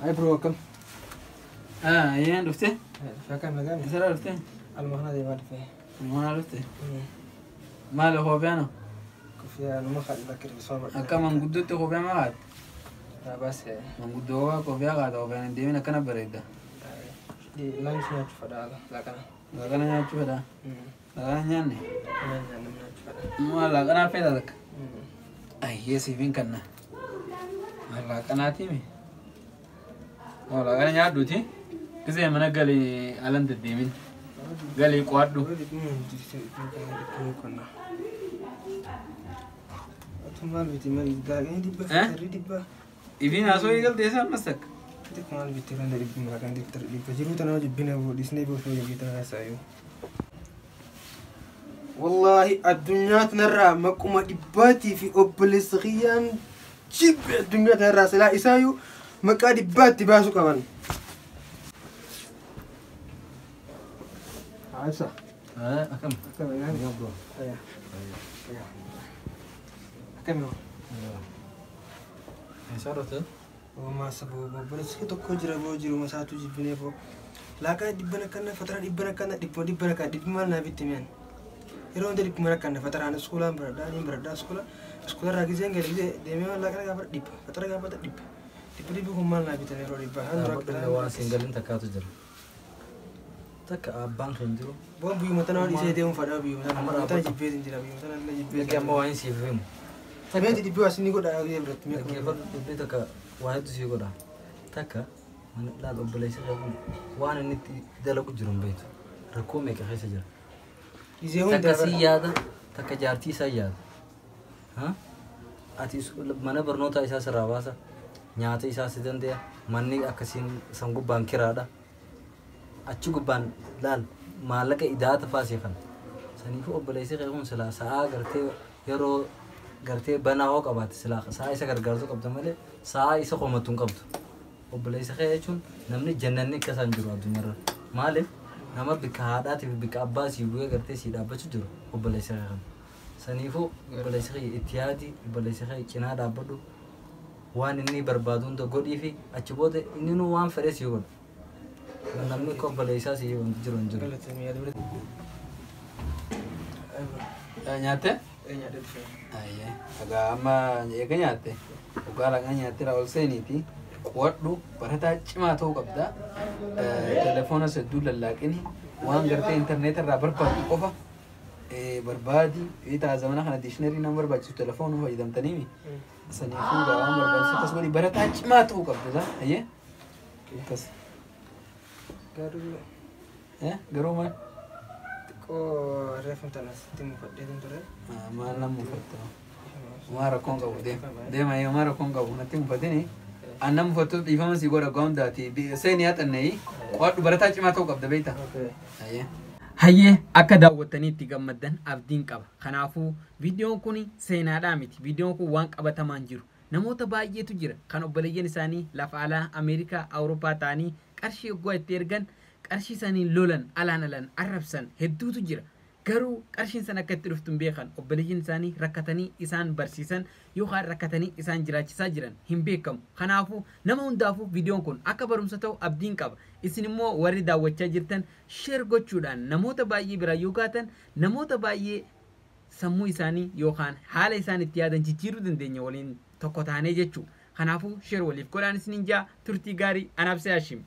Ay bro, akkam? Ayyaan dhufte? Akkam nagaan? Isarraa dhufte? Aluma kana deemaa dhufe. Aluma dhufte? Maali koofiyaan? Kofiyaa numa kaadhi bakka rifeensa badhaa. Akka manguddootti kofiyaa maa kaa'atte? Baase. Manguddoo kofiyaa kaa'ata kofiyaan hin deemin akkana bareedda. Laanchi nyaachuu fedha laaqana. Laaqana nyaachuu fedha? Laaqana hin nyaanne? Nyaanne nyaachuu fedha. Maal laaqanaa feeta takka? Ayyee siifin kanna. Maal laaqanaatiimi? Laaqana nyaadhuuti. Gisee mana galii alan deddeemin. Galii qo'adhu. Maal biti maal daaqanii dhibba fitarri dhibba. Ifiin haasoo eegalte eessa ammas takka? Maal biti kan dhibba kan dhibba jiruu tana jibbina dhiisnee boosoo jabbii tana haasa'u. Wallaahi addunyaa tanarraa maquma dhibbaatii fi obboleessa kiyyaan jibbe addunyaa tanarraa silaa isaayyuu maqaa dhibbaatti baasuu qaban. Ibsa. Akkam? Akkam nagaan? Bro. Akkam yoo? Eessaa dhufte? Maasa obboleessi tokko jira boo jiru masaatu jibbinee boo. Laaqaa dhibban akkana fatara dhibban akkana dhibba dhibban akkana dhibbi maal naa bitti mi'an. Yeroo hunda dhibbuma akkana fataraan iskuulaan baradhaa niin baradhaa iskuula iskuula irraa giseen gadi gisee deemee waan laaqana gaafata dhibba fatara gaafata dhibba dhibba dhibbi kun maal naa bitan yeroo dhibba. Dhaabbata waan siin galin takkaatu jira. Takka abbaan kan jiru. Boon biyyuma tana waan isee deemuun fadhaa biyyuma tana biyyuma tana jibbeetiin jira biyyuma tana illee jibbeetiin. Dhagge amma waan siif himu. Meeti dhibbi waa sinni godhaa gisee biratti. Dhaggeeffadhu dubbii takka waa hedduu sii godha. Takka mana laal obboleessa kee kun waan inni itti dalagu jiru hin beektu. Rakkoo meeqa keessa jira. Gisee hunda Takka sii yaada takka jaartii isaa yaada. Ati mana barnootaa isaa sirraa baasa. Nyaata isaa si danda'a. Manni akkasiin san gubbaan kiraadha. Achi gubbaan laal maallaqa idaata faasii kana. Saniifuu obboleessi kee kun silaa sa'aa gartee yeroo gartee banaa hoo qabaatte silaa sa'aa isa gargaartuu qabda malee sa'aa isa komattu hin qabdu. Obboleessi kee jechuun namni jannanni akka isaan jiru addunyaarra. Maaliif nama bikka haadhaatii fi bikka abbaa sii bu'ee gartee sii dhaabbachuu jiru obboleessi kee kana. Saniifuu obboleessi kee itti yaadi obboleessi kee cinaa dhaabbadhu waan inni barbaadu hunda godhii fi achi booda inni nu waan fedhe sii godha. Namni akka obboleessaa sii wanti jiru hin jiru. Nyaatte? Ayyee. Egaa amma eega nyaatte dhugaa laaqana nyaattee ol seeniiti qo'adhu barataa cimaa ta'uu qabda. Telefoona hedduu lallaaqini waan gartee intarneeta irraa barbaaddu qofa barbaadi. Taa zamana kana diishinarii nama barbaachisu telefoona fayyadamtaniimi. Saniifuu egaa waan barbaachisu akkas godhi barataa cimaa ta'uu qabda. Ayyee. Akkas. Garuu. Garuu maal? Xiqqoo reefu tana sitti muufadheetin ture. Maal na muufatta? Maa rakkoon qabu deema. Deema yoo maa rakkoon qabu natti muufatini. Anna muufattu dhiifama sii godha ga'aa hundaati. Seenii haxannee qo'adhu barataa cimaa ta'uu qabda beektaa? Hayyee akka daawwattanii itti gammaddan abdiin qaba. Kanaafuu viidiyoon kun seenaadhaa miti. Viidiyoon kun waan qabatamaan jiru. Namoota baay'eetu jira kan obboleeyyan isaanii lafa alaa Ameerikaa Awurooppaa ta'anii qarshii yoggaa itti ergan qarshii isaanii lolan alaan alaan arrabsan hedduutu jira. Garuu qarshiin san akka itti dhuftu hin beekan obboleeyyan isaanii rakkatanii isaan barsiisan yookaan rakkatanii isaan jiraachisaa jiran hin beekamu. Kanaafuu nama hundaafuu viidiyoon kun akka barumsa ta'u abdiin qaba. Isin immoo warri daawwachaa jirtan sheer gochuudhaan namoota baay'ee biraa yoo gaatan namoota baay'ee sammuu isaanii yookaan haala isaan itti yaadan jijjiiruu dandeenya waliin tokko taanee jechuudha. Kanaafuu sheer waliif godhaan isiniin jaa turtii gaarii anaaf Hashim.